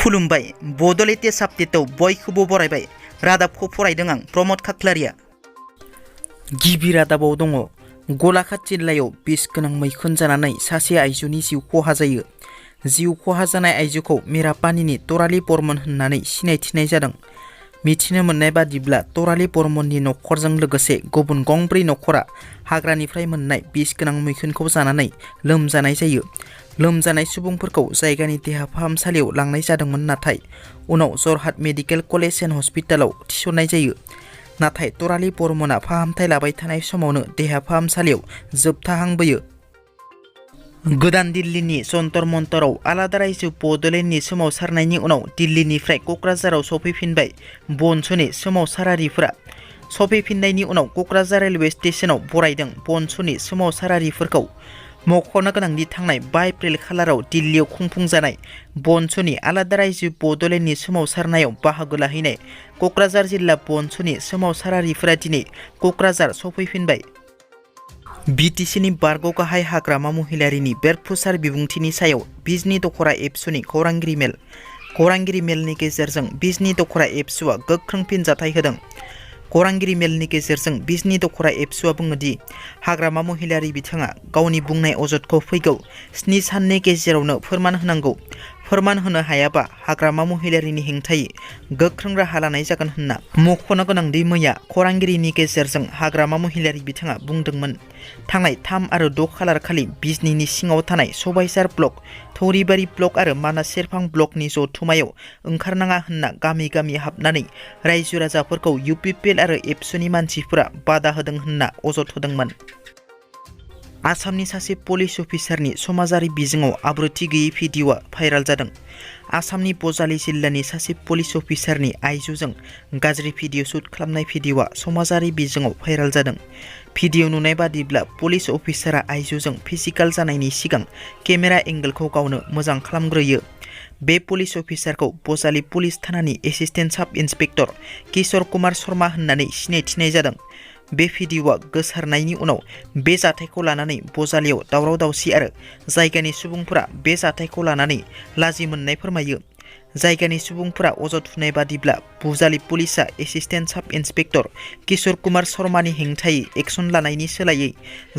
खुलुमबाय बड' लेटेस्ट आपडेटआव बयखौबो बरायबाय। रादाबखौ फरायदों आं प्रमद खाख्लारिया। गिबि रादाबाव दङ गलाघाट जिल्लायाव बिस गोनां मैखुन जानानै सासे आइजोनि जिउ खहा जायो। जिउ खहा जानाय आइजोखौ मेरापानीनि तराली बर्मन होननानै सिनायथिनाय जादों। मिथिनो मोननाय बादिब्ला तराली बर्मननि नखरजों लोगोसे गुबुन गंब्रै नखरा हाग्रानिफ्राय मोननाय बिस गोनां मैखुनखौ जानानै लोमजानाय जायो। लोमजानाय सुबुंफोरखौ जायगानि देहा फाहामसालियाव लांनाय जादोंमोन, नाथाय उनाव जरहाट मेडिकेल कलेज एन्ड हस्पिटालाव थिसननाय जायो। नाथाय तराली बर्मना फाहामथाय लाबाय थानाय समावनो देहा फाहामसालियाव जोबथाहांबोयो। गोदान दिल्लीनि जन्तर मन्तराव आलादा रायजो बड'लेण्डनि सोमावसारनायनि उनाव दिल्लीनिफ्राय क'क्राझाराव सफैफिनबाय बनस'नि सोमावसारारिफोरा। सफैफिननायनि उनाव क'क्राझार रेलवे स्टेशनाव बरायदों बनस'नि सोमावसारारिफोरखौ। मख'नो गोनांदि थांनाय 5 एप्रिल खालाराव दिल्लीयाव खुंफुंजानाय बनस'नि आलादा रायजो बड'लेण्डनि सोमावसारनायाव बाहागो लाहैनाय क'क्राझार जिल्ला बनस'नि सोमावसारारिफोरा दिनै क'क्राझार सफैफिनबाय। बिटिसिनि बारग' गाहाय हाग्रामा महिलारिनि बेरफुसार बिबुंथिनि सायाव बिजनी दख'रा एबसुनि खौरांगिरि मेलनि गेजेरजों बिजनी दख'रा एबसुआ गोख्रों फिनजाथाय होदों। खौरांगिरि मेलनि गेजेरजों बिजनी दख'रा एबसुआ बुङोदि हाग्रामा महिलारि बिथाङा गावनि बुंनाय अजदखौ फैगौ 7 साननि गेजेरावनो फोरमान होनांगौ। फोरमान होनो हायाबा हाग्रामा महिलारिनि हेंथायै गोख्रों राहा लानाय जागोन होनना मख'नो गोनांदि मैया खौरांगिरिनि गेजेरजों हाग्रामा महिलारि बिथाङा बुंदोंमोन, थांनाय 3 आरो 6 खालार खालि बिजनीनि सिङाव थानाय सबायझार ब्लक, थौरिबारि ब्लक आरो मानास सेरफां ब्लकनि जथुमायाव ओंखारनाङा होनना गामि गामि हाबनानै रायजो राजाफोरखौ इउपिपिएल आरो एबसुनि मानसिफोरा बादा होदों होनना अजद होदोंमोन। आसामनि सासे पुलिस अफिसारनि समाजारि बिजोङाव आब्रुथि गैयै भिडिअ'आ भाइराल जादों। आसामनि बजालि जिल्लानि सासे पुलिस अफिसारनि आइजोजों गाज्रि भिडिअ' शुट खालामनाय भिडिअ'आ समाजारि बिजोङाव भाइराल जादों। भिडिअ' नुनाय बादिब्ला पुलिस अफिसारा आइजोजों फिजिकेल जानायनि सिगां केमेरा एंगोलखौ गावनो मोजां खालामग्रोयो। बे पुलिस अफिसारखौ बजालि पुलिस थानानि एसिस्टेन्ट साब इन्सपेक्टर किशोर कुमार शर्मा होननानै सिनायथिनाय जादों। बे भिडिअ'आ गोसारनायनि उनाव बे जाथायखौ लानानै बजालियाव दावराव दावसि आरो जायगानि सुबुंफोरा बे जाथायखौ लानानै लाजि मोननाय फोरमायो। जायगानि सुबुंफोरा अजद होनाय बादिब्ला बजालि पुलिसआ एसिस्टेन्ट साब इन्सपेक्टर किशोर कुमार शर्मानि हेंथायै एक्सन लानायनि सोलायै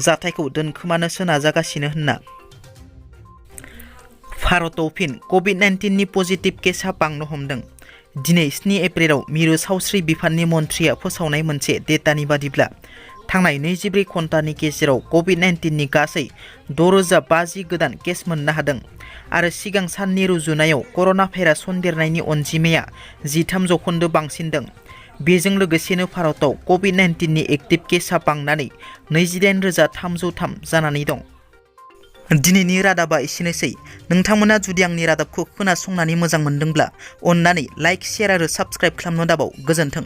जाथायखौ दोनखोमानोसो नाजागासिनो होनना। भारतआव फिन कभिड-19नि पजिटिभ केसआ बांनो हमदों। दिनै 7 एप्रिलाव मिरु सावस्रि बिफाननि मन्थ्रिया फोसावनाय मोनसे डेटानि बादिब्ला थांनाय 24 घन्टानि गेजेराव कभिड-19नि गासै 6050 गोदान केस मोननो हादों आरो सिगां साननि रुजुनायाव कर'ना भाइरास सन्देरनायनि अनजिमाया 13% बांसिनदों। बेजों लोगोसेनो भारतआव कभिड-19नि एक्टिभ केसआ बांनानै 28303 जानानै दं। दिनैनि रादाबा एसेनोसै। नोंथांमोना जुदि आंनि रादाबखौ खोनासंनानै मोजां मोनदोंब्ला अन्नानै लाइक, शेयार आरो साबस्क्राइब खालामनो दाबाव। गोजोन्थों।